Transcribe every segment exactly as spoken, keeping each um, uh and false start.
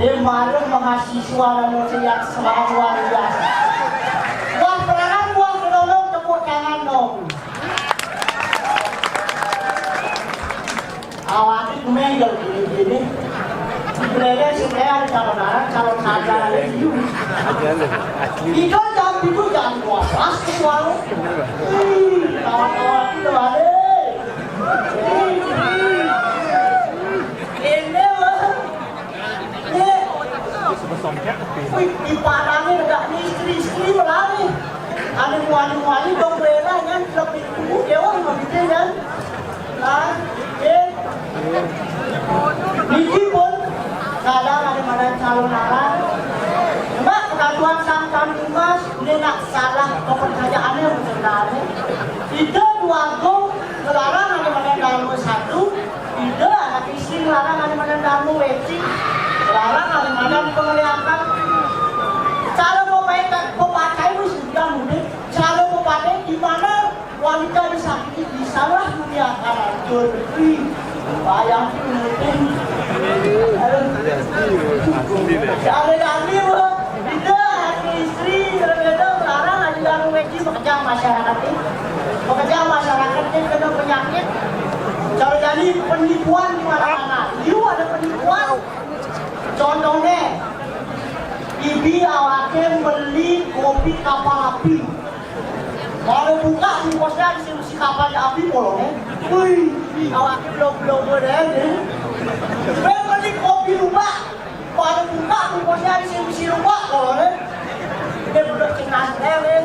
Maklum mahasiswa anu siap semangat luar biasa. Wah, peranan wah menolong tepuk tangan dong. Awak itu menggal gini-gini. Sebenarnya sebenarnya ada calon anak, calon saja. Itu jam itu jam dua belas ke warung. Ih, kawan-kawan itu ada. Ini mah. Wih, diparani ndak istri-istri melari. Anu wani-wani dong rela kan lebih tubuh dewa ngerti kan. Nah, eh. Niki pun kadang ada mana calon anak. Mbak, ketahuan sang kami mas, ini nak salah kepercayaannya sebenarnya. Kita dua go ngelarang ada mana nomor satu, Ida anak istri ngelarang ane menen dharma weci, ngelarang ane menen pengeliakan. Cara pemain pepacai wis udah mudik. Cara pepacai di mana wanita disakiti bisalah dunia akan hancur. Wih, bayang sih mudik. Aduh. Cara dani, Bu. Ida anak istri berbeda ngelarang ane dharma weci, bekerja masyarakat ini. Pekerja masyarakat ini kena penyakit. Kalau jadi penipuan di mana-mana. You ada penipuan. Contohnya, ibi awake beli kopi kapal api. Kalau buka bungkusnya di sini kapal api bolongnya. Wih, awake belum belum deh. Beli kopi lupa. Pada buka bungkusnya di sini, sini lupa kalau deh. Dia belum cenas deh.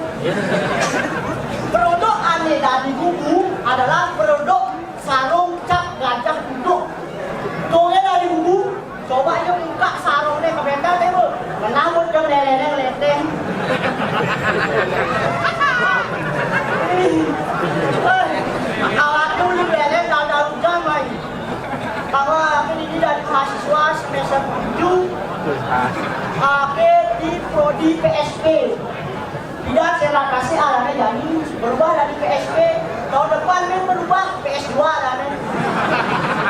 Produk ane dari buku adalah produk sarung cap gajah duduk. Tuh ya dari buku. Coba aja buka sarung deh ke bengkel deh, Bu. Menambut dong leleng leteng. Kalau aku lu leleng daun-daun jam lagi. Bahwa aku ini dari mahasiswa semester tujuh, aku di prodi P S P. Tidak, saya kasih arahnya jadi berubah dari P S P. Tahun depan nih berubah P S dua arahnya.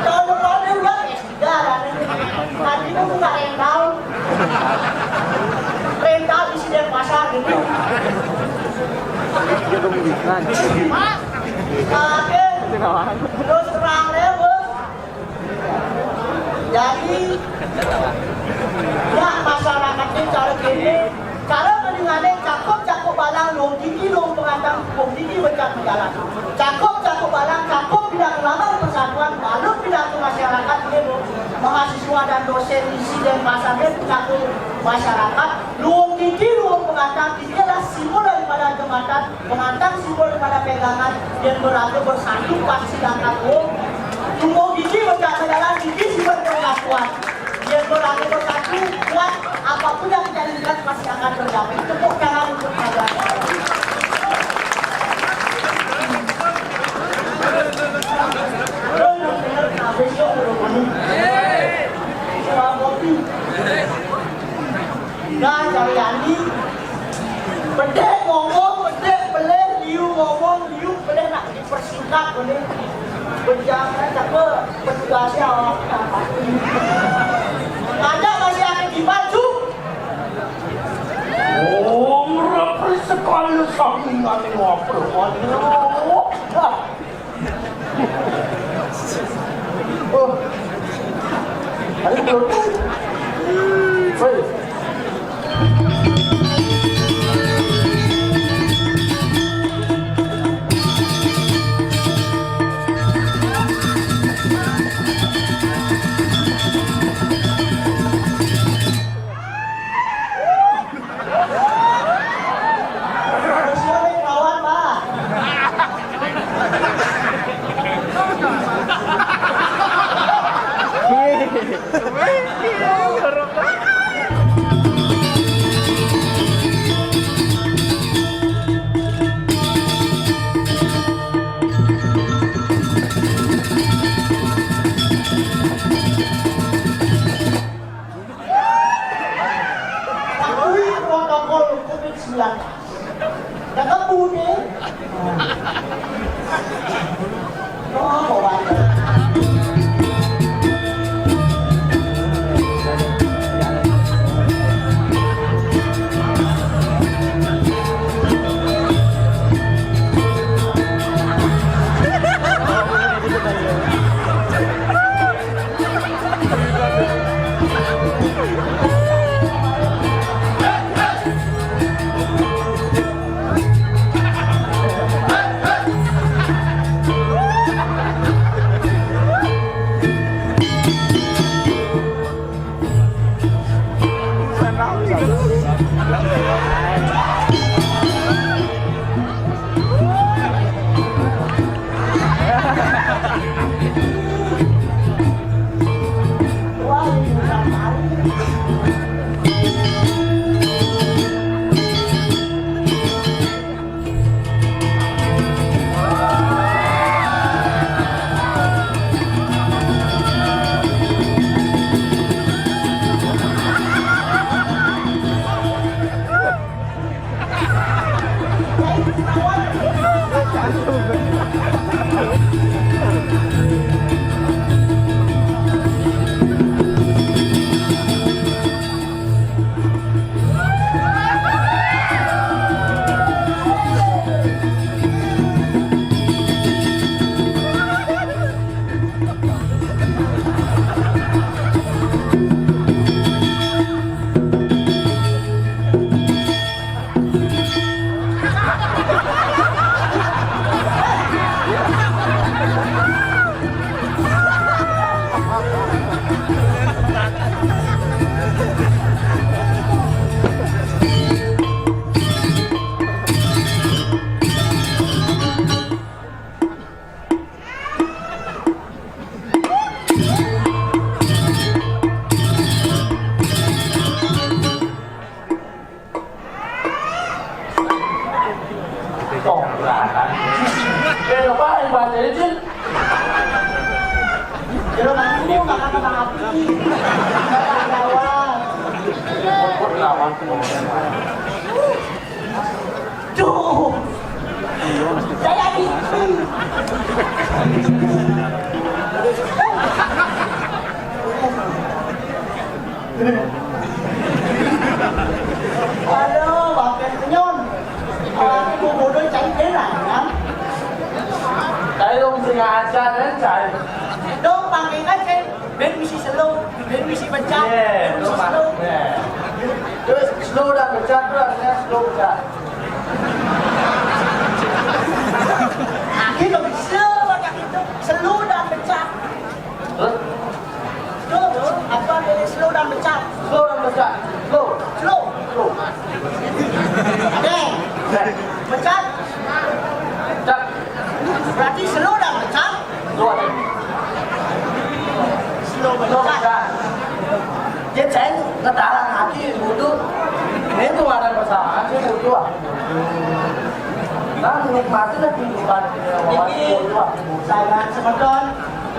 Tahun depan nih berubah P S tiga arahnya. Nanti mau buka rental. Rental isi Denpasar gitu. Oke. Terus terang deh, Bos. Jadi, ya, masyarakat ini cara gini, cara mendingannya cakep-cakep balang, dong tinggi, dong pengatang, dong tinggi, becak berjalan. Cakep-cakep balang, cakep tidak melamar persatuan, malu tidak ke masyarakat ini, Bu. Mahasiswa dan dosen isi dan pasarnya cakep masyarakat, dong tinggi, dong pengatang, tinggi adalah simbol daripada jembatan. Pengatang simbol daripada pegangan, yang berlaku bersatu pasti akan wong. Tumbuh gigi berjalan gigi simbol persatuan. Yang berlaku bersatu kuat, apapun yang kita inginkan pasti akan tercapai. Tepuk tangan untuk Pak Ganjar. Nah, besok udah kopi. Cuma kopi. Nah, Caryani, bedek ngomong, bedek pelih, liu ngomong, liu pelih nak dipersingkat boleh. Berjalan apa petugasnya orang apa. Ada masih ada di maju. Oh, merepri sekali sampingan ngobrol. Waduh. Oh. Ayo, belum. Woi. Patuhi protokol covid sembilan belas. Tetap budi. Oh, kok banyak. Tuh. Saya di Aduh, makan senyum. Kalau aku mau bodoh, cari dia lah, ya. Saya dong sengaja, kan, saya. Dong, pakai kan, saya. Ben misi slow, ben misi pecah, Iya, ben misi slow. Iya. Terus slow dan pecah tuh artinya slow pecah. Akhirnya bisa banyak itu, slow dan pecah. Terus? Slow, apa artinya slow dan pecah? Slow dan pecah. Slow. Slow. Slow. Oke. Oke. Pecah. Pecah. Berarti slow dan pecah. Slow. Slow pecah. Jadi saya ngetarang lagi butuh. Ini tuh ada pasangan sih butuh. Nah, nikmatin lah kehidupan. Ini saya semeton,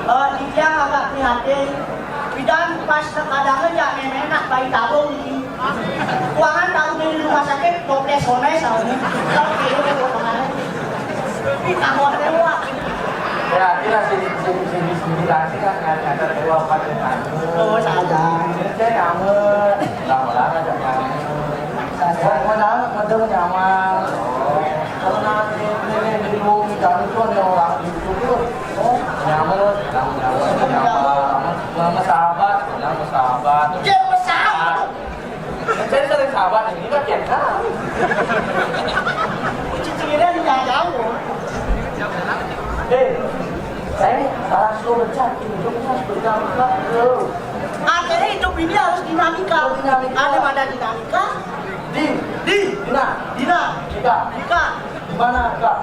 eh, di tiang agak prihatin. Bidan pas kadang aja nenek nak bayi tabung ini. Kuangan tahu di rumah sakit, toples ones tahu ini. Kalau gitu, potongannya. Ini tambah lewat. Ya, kita sini, sini, sini, sini, lagi kan, kan, kan, kan, kan, kan, kan. Oh, saja. Saya nyaman. Lama-lama aja nyaman. Saya mau nyaman, mau nyaman. Kalau nanti ini, ini, di rumah, di rumah, orang di rumah. Oh, nyaman, nyaman, nyaman, nyaman. Nyaman, sahabat, nyaman, sahabat. Dia sahabat. Saya sering sahabat ini kan biasa. Cicilan tidak jauh. Eh, saya salah suruh baca, hidupnya sudah berubah. Artinya hidup ini harus dinamika. Harus dinamika. Ada mana dinamika? Di, di, Dina, Dina, Dika, Dika. Di mana, Kak?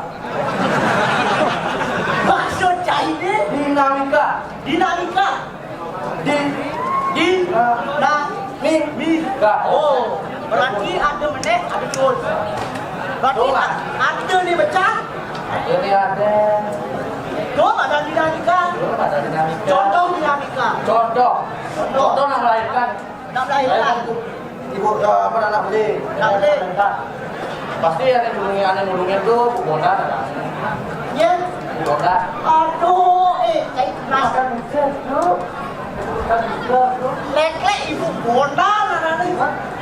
Maksud cai ini? Dinamika. Dinamika. Di, di, na, mi, mi, ga. Oh, berarti ada meneh, ada terus. Berarti a-, ada ni pecah. Ada ni ada. Tu ada dinamika. Tu ada dinamika. Contoh dinamika. Contoh. Contoh. Contoh nak melahirkan. Nak melahirkan. Ibu, eh, apa nak beli? Nak beli. Pasti yang nulungin, yang nulungin tu Bu Bondan. Ya. Bu Bondan. Aduh, eh, saya keras. Bukan bukan tu. Bukan bukan tu. Lek-lek Ibu Bondan, anak ni.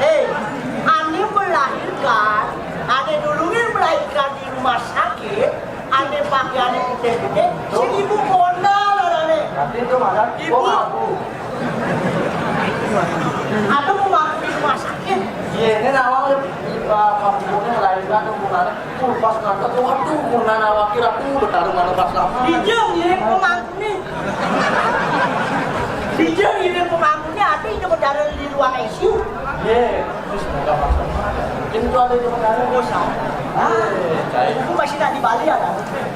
Eh, ane melahirkan, ane nulungin melahirkan di rumah sakit, ane pakaiannya putih-putih, si Ibu Bondan, anak ni. Tapi tu malah Ibu. Gua ngaku. Atau mau makan di rumah sakit? Iya, ini nama udah, uh, kampungnya melahirkan tuh bulan. Tuh, pas ngangkat tuh, waduh, bulan awak kira tuh, bertarung mana pas lama. Bijeng, ya, pemangku nih. Bijeng, ya, pemangkunya, ada itu berdarah di ruang I C U. Iya, terus semoga pas lama. Mungkin itu ada di Mekah. Oh, sama. Iya, saya. Itu masih nak di Bali, ada?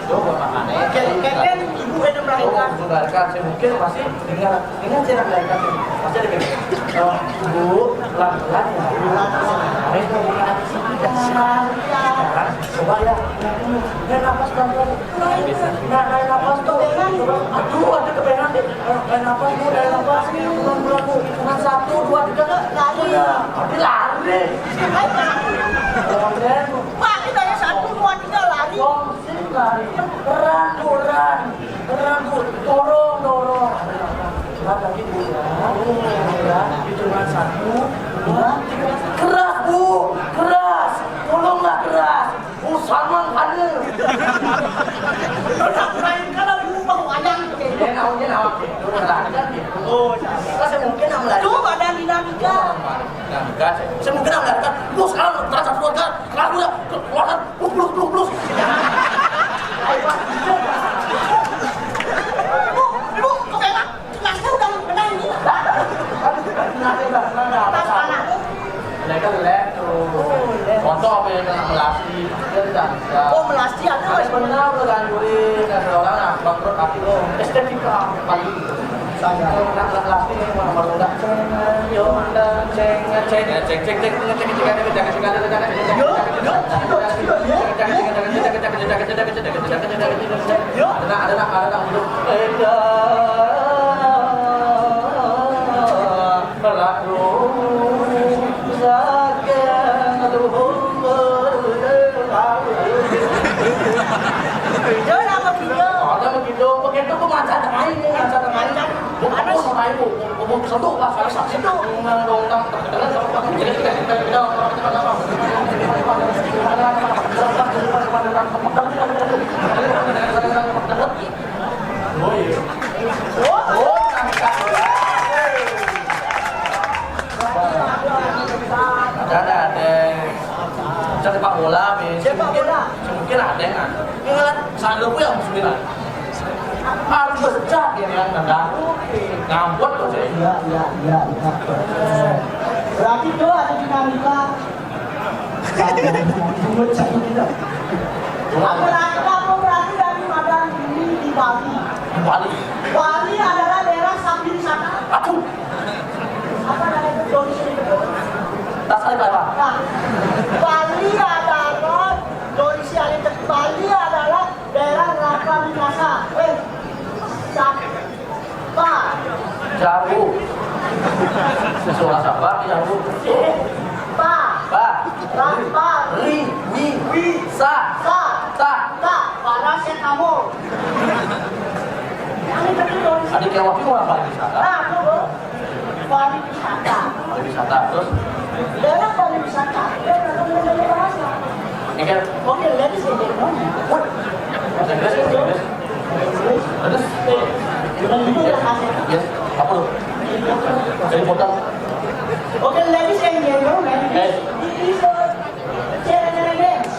Coba makan, eh. Kayak, kayak kan ibu ada melahirkan. Oh, melahirkan, saya mungkin pasti dengar. Ini cerita dari kami. Pasti ada beda. Oh, Bu, pelan-pelan ya. Pelan-pelan. Ini tuh bukan aksi kita. Sekarang, coba ya. Naik nafas pelan-pelan. Nah, naik nafas tuh. Coba. Aduh, ada kepengen deh. Naik nafas, Bu, naik nafas. Pelan-pelan, Bu. Hitungan satu, dua, tiga. Lari. Udah. Tapi lari. Pak, kita ya satu, dua, tiga, lari. Wong sing lari. Run, Bu, run. Beneran, Bu. Dorong, dorong. Berat lagi, Bu, ya. Ya, hitungan satu, dua, tiga. Keras, Bu. Keras. Tolonglah keras. Bu, sama ada. Lo nak main kalau Bu mau ayang. Ya, namanya nawak. Itu melarikan, gitu. Oh, ya. Kita semungkin yang melarikan. Coba ada dinamika. Dinamika, saya. Semungkin yang melarikan. Bu, sekarang, keras, keras, keras. Keras, keras, keras. Peluk, peluk, peluk, peluk. Ayo, Pak. Bu, Bu, kok enak? Kenasnya udah benar ini. Kenasnya udah benar, apa? Pas panas. Mereka lem tuh. Oh, lem. Contoh apa yang kena melasi? Dia tidak bisa. Oh, melasi ada, Mas? Benar, udah ganjurin. Ada orang, nah, bangkrut hati lo. Estetika. Paling. Ada, ada. Sepak bola, Mi. Sepak bola. Mungkin ada yang ada. Ingat, sandal ku yang sembilan. Harus besar dia yang nendang. Ngampot tuh, saya. Iya, iya, iya, iya. Berarti tuh ada dinamika. Menurut saya gitu. Aku berarti, aku berarti dari Padang ini di Bali. Di Bali. Bali adalah daerah subwisata. Aduh. Apa namanya itu? Domisili. Tasari Palembang. Nah, Bali adalah domisili. Bali adalah daerah Raka Minasa. Eh, Sapa. Jauh. Suara siapa? Jauh. Eh, Pa. Pa. Rapa. Ri. Wi. Wi. Sa. Sa. Ta. Ta. Parasetamol. Ada yang wakil orang Bali sana. Nah, tuh, Bro. Pariwisata. Pariwisata, terus? Daerah pariwisata, dia beragam dengan bahasa. Ini kan? Oke, ladies and gentlemen. What? Bahasa Inggris, bahasa Inggris. Terus? Dengan itu ya, Mas. Yes, apa tuh? Jadi potong. Oke, ladies and gentlemen. Eh. Ini so, cewek-cewek dance.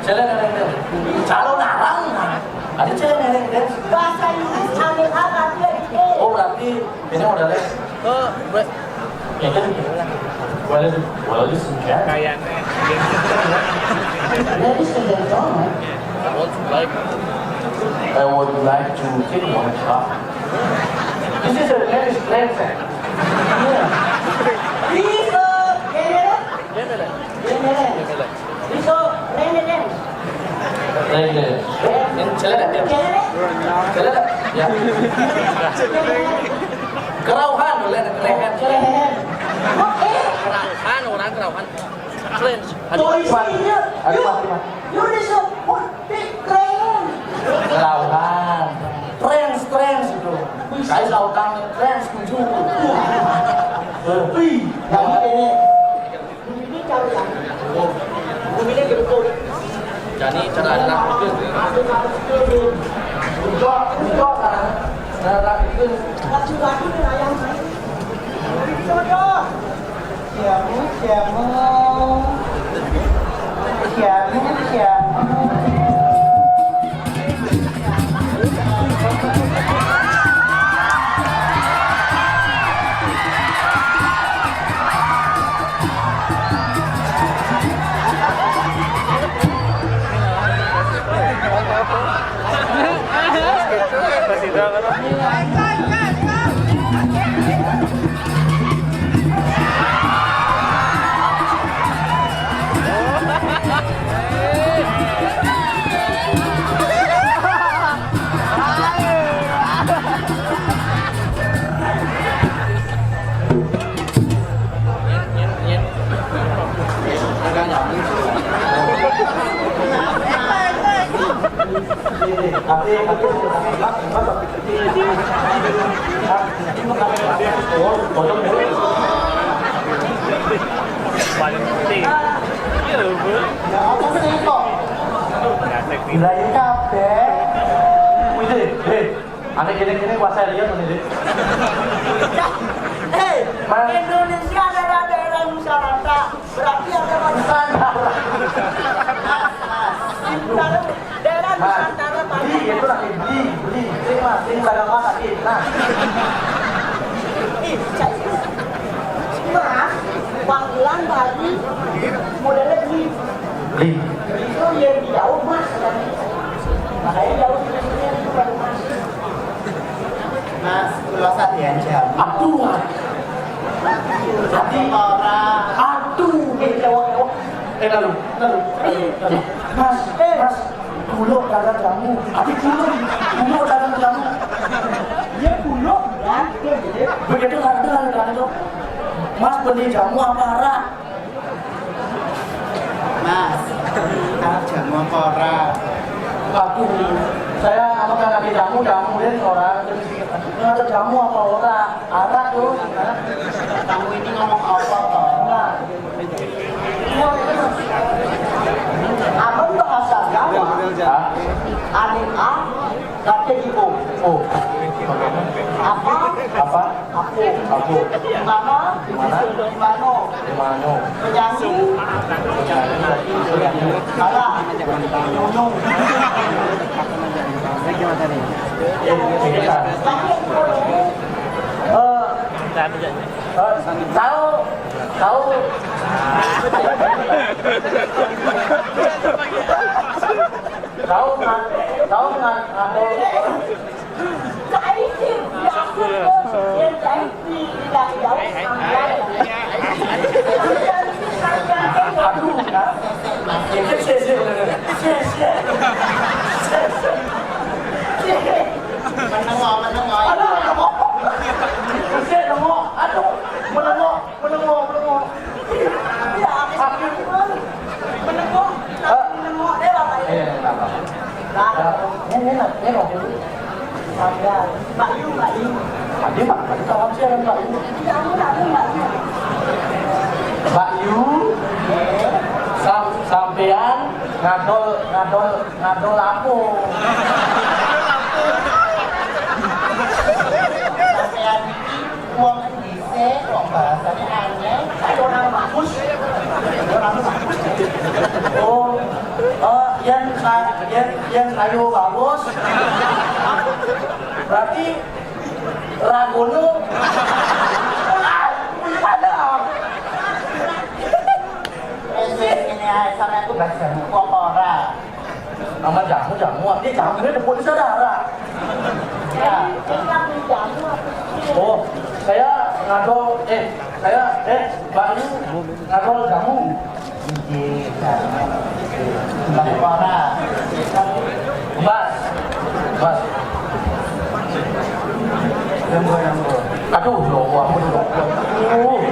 Cewek-cewek dance. Calon arang, nah. Ada cewek-cewek dance. Bahasa Inggris, aneh banget, ya. Oh, berarti ini modalnya. Oh, bre- Ya kan? Well, well, this is Jack. Kayaknya. Ladies and gentlemen. I would like, I would like to take one shot. This is a very strange thing. Yeah. This is a camera. Camera. Camera. Iso, rene, rene. Rene. Celele. Celele. Celele. Ya. Kerauhan, boleh, kerauhan. Celele. Oke. Kerauhan, orang kerauhan. Keren. Aduh, Mas. Aduh, Mas, Mas. Yuk, yuk, yuk. Wah, keren. Kerauhan. Keren, keren itu. Saya tahu kang keren setuju. Wih, kamu ini. Ini cara yang. Ini gempur. Jadi cara anak itu. Udah, udah, kan. Cara itu. Laki-laki itu ayam. Jodoh. Siamu, siamu. Siamu, siamu. Lah, iya kabeh. Wis, eh, eh. Aneh gini-gini, wah, saya lihat ini, Dik. Hei, Mas. Indonesia adalah daerah Nusantara. Berarti ada Nusantara. Daerah Nusantara paling. Beli, itu lagi beli, beli. Sing, Mas, sing, dagang, Mas, lagi. Nah. Ih, cak. Mas, panggilan Bali modelnya beli. Beli. Itu yang di jauh, Mas. Makanya jauh, itu baru Mas. Mas, kula sadean jam. Aduh, Mas. Ati ora. Aduh, eh, ewok, ewok. Eh, lalu, lalu, lalu, lalu. Mas, eh, Mas, kula dagang jamu. Ati kula, kula dagang jamu. Iya, kula, ya, iya, iya. Begitu, lalu, lalu, lalu. Mas, beli jamu apa arak? Mas, arep jamu apa ora? Aduh, saya apa kan Jamu, jamu, Rin, ora. Ngadep jamu apa ora? Arak, tuh. Kamu ini ngomong apa, toh? Nah. Abang bahasa Jawa. Hah? Anin A, tapi di O. Oh. Apa? Apa? Aku. Aku. Mana? Mana? Mano. Mano. Penyanyi. Penyanyi. Penyanyi. Salah. Nunung. Eh, eh, tahu, tahu. Tahu nggak? Tahu nggak? Tahu. Aduh, ya. Menengok, menengok. Aduh, menengok. Aduh, menengok, menengok, menengok. Iya, aku sakit. Menengok, menengok deh, Bapak. Iya, kenapa? Nah, ini, ini, ini, ini. Ada. Mbak Yu, Mbak Yu. Ada, Pak. Ada kawan saya, Mbak Yu. Iya, aku tak tahu, Mbak Yu. Mbak Yu, sam-, sampean ngadol, ngadol, ngadol apa? Sampean iki wong Dhisik kok bahasane aneh, kayak orang bagus. Orang bagus. Oh, eh, yen sa-, yen, yen kayu bagus, berarti ra ngono. Wis, wis, ngene ae, sampeyan ku bahas jamu kok ora? Nama jamu, jamu, artinya jamu ini tepuk di saudara. Ya. Oh, saya ngadol, eh, saya, eh, Mbak Yu ngadol jamu. Nggih, jamu. Mbak Yu ora? Mas, Mas. Yang gua, yang gua. Aduh, ya Allah, ampun, ya Allah. Aduh.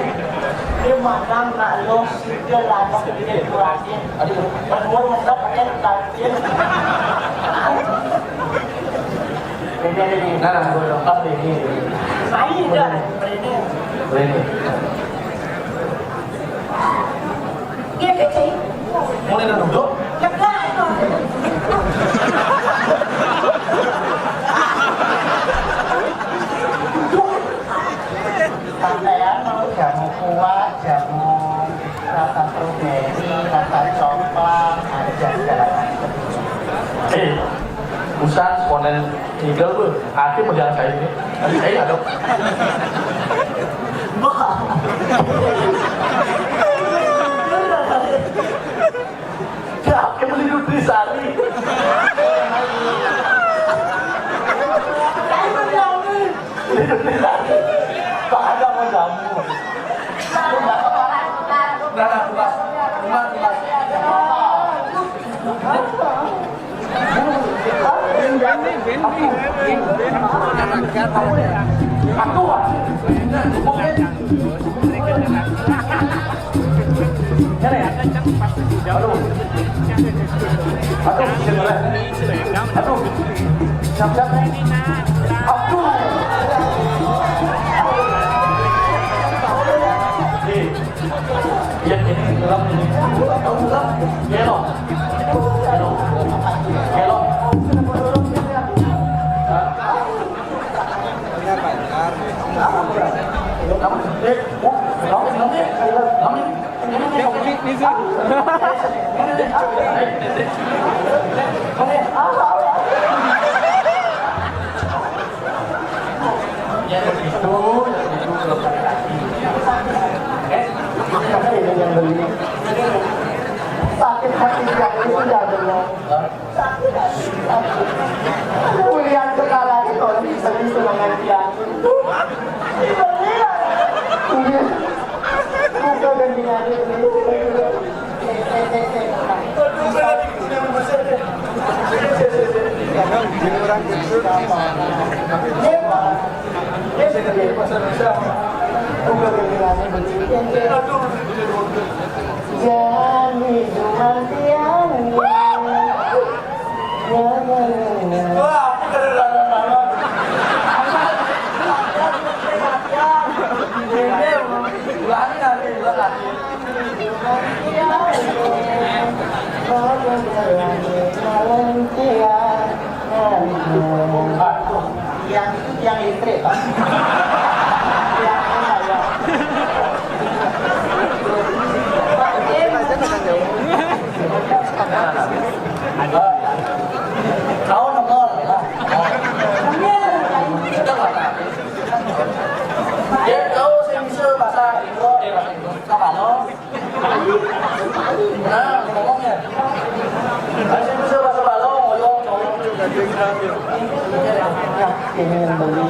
Ini madam nak lo, sudah lah, tak boleh keluarin. Aduh. Berdua ngetop, pakai tadi. Ini, ini, ini. Nah, nah, gua lengkap nih, ini. Saya udah, ini. Ini. Dia kecil. Mulai duduk. Lega itu. Sampean mau jamu kuat, jamu rasa stroberi, rasa coklat, ada segala macam. Eh, busan sekonen tigel tuh, aku mau jalan saya ini. Saya nggak tahu. Bah. Dia beli Nutrisari. Beli Nutrisari. Pak, ada mau jamu. Udah, udah, udah. Udah, udah. Aku, aku. Ini. Aduh. Aduh, siap, Bro. Aduh. Siap, siap, nih. Aduh. Nih. Iya, ini, dalam ini. Dalam. Gelo. Gelo. Gelo. Hah? Sakit hati yang itu tidak benar. Kulihat kepala itu bisa-bisa mengerti aku. Iya. Buka gendingan itu. Orang kecil. Dia, dia, dia, buka gendingan itu. Jangan hidup mati. Wah, aku keren. Yang itu tiang listrik, Pak. Tiang apa, ya? Pak, ini Kau nongol, ya? Nongol. Kita nggak tahu. Dia tahu sing bisa bahasa Indo, eh, bahasa Indo. Kita kalau, nah, ngomongnya. Sing bisa bahasa Balo, ngoyong, ngoyong. Ini yang beli.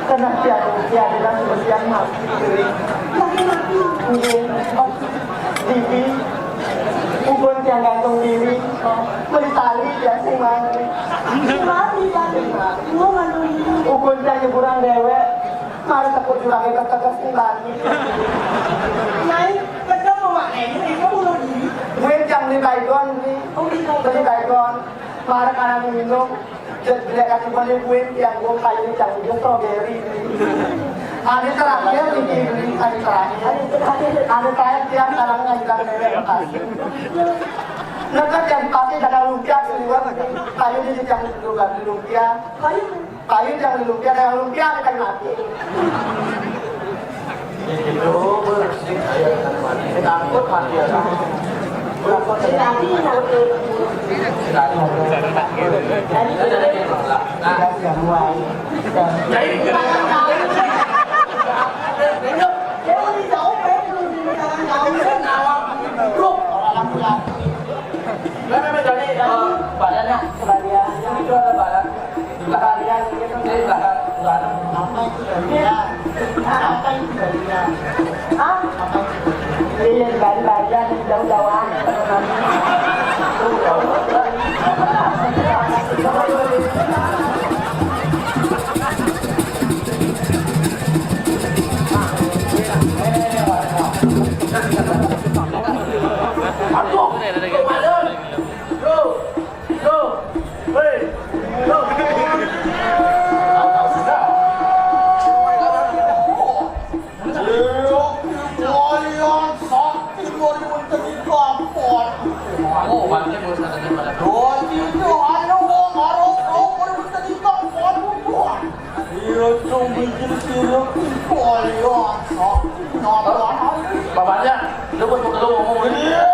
Karena tiap, tiap bilang seperti yang mati. Mati, mati. Iya. Diki, ubun tiang gantung diri, meli tali tiang sing mati. Sing mati, sing mati. Ubun tiang nyebrang dewek, mari tepuk jurangé ketekes sing mati. Nyai, kedem awakné, nyai bunuh diri. Kuwi tiang beli Baygon, beli. Oh, beli Baygon. Beli Baygon. Mari anak minum. Jelek ati menipuin tiang wong kayu tiang udah strawberry. Ane terakhir iki, ane terakhir. Ane terakhir tiang sekarang ngajukan dewek Bekasi. Neka tiang Bekasi dagang lumpia keluar, kayu di tiang lumpia. Kayu, kayu tiang lumpia, dagang lumpia, kayu mati. Ini takut mati ya. Badannya, badannya, itu ada badan. Apa itu bagian? Apa itu bagian? Apa itu bagian? Hah? Apa itu bagian? Iya, dari bagian jauh-jauhan. Aduh, kemarin. Loh, loh, hei, loh. Kalian sakti dari menteri kampung. Oh, banyak bos katanya pada. Doa itu anu, baru, baru menteri kampung. Iya, tuh mikir sih lu. Kalian sakti. Bapaknya, lu bos lu ngomong. Iya.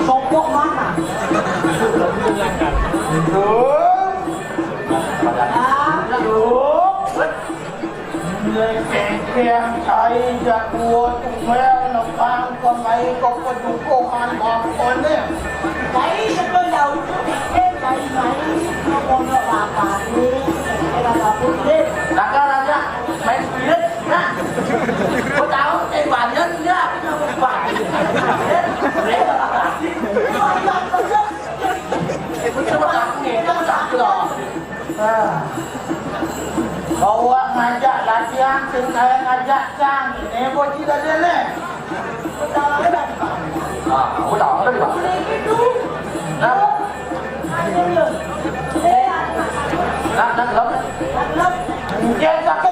Sopok mana? Aduh. Kengkeng cai jago tumel nepang kemai ke pedukuhan bakone. Cai sepen daun tu kengkeng cai mai ke pondok lapan ni. Kengkeng ada putih. Kakak raja main spirit. Nah. Kau tahu eh banyak dia. Banyak. Itu tak ni, itu tak loh. Ah. Bawa ngajak latihan, sing kaya ngajak cang. Ini bocil aja nih. Ah, aku tahu apa nih, Pak? Nah. Nah, nah, kenapa? Dia sakit.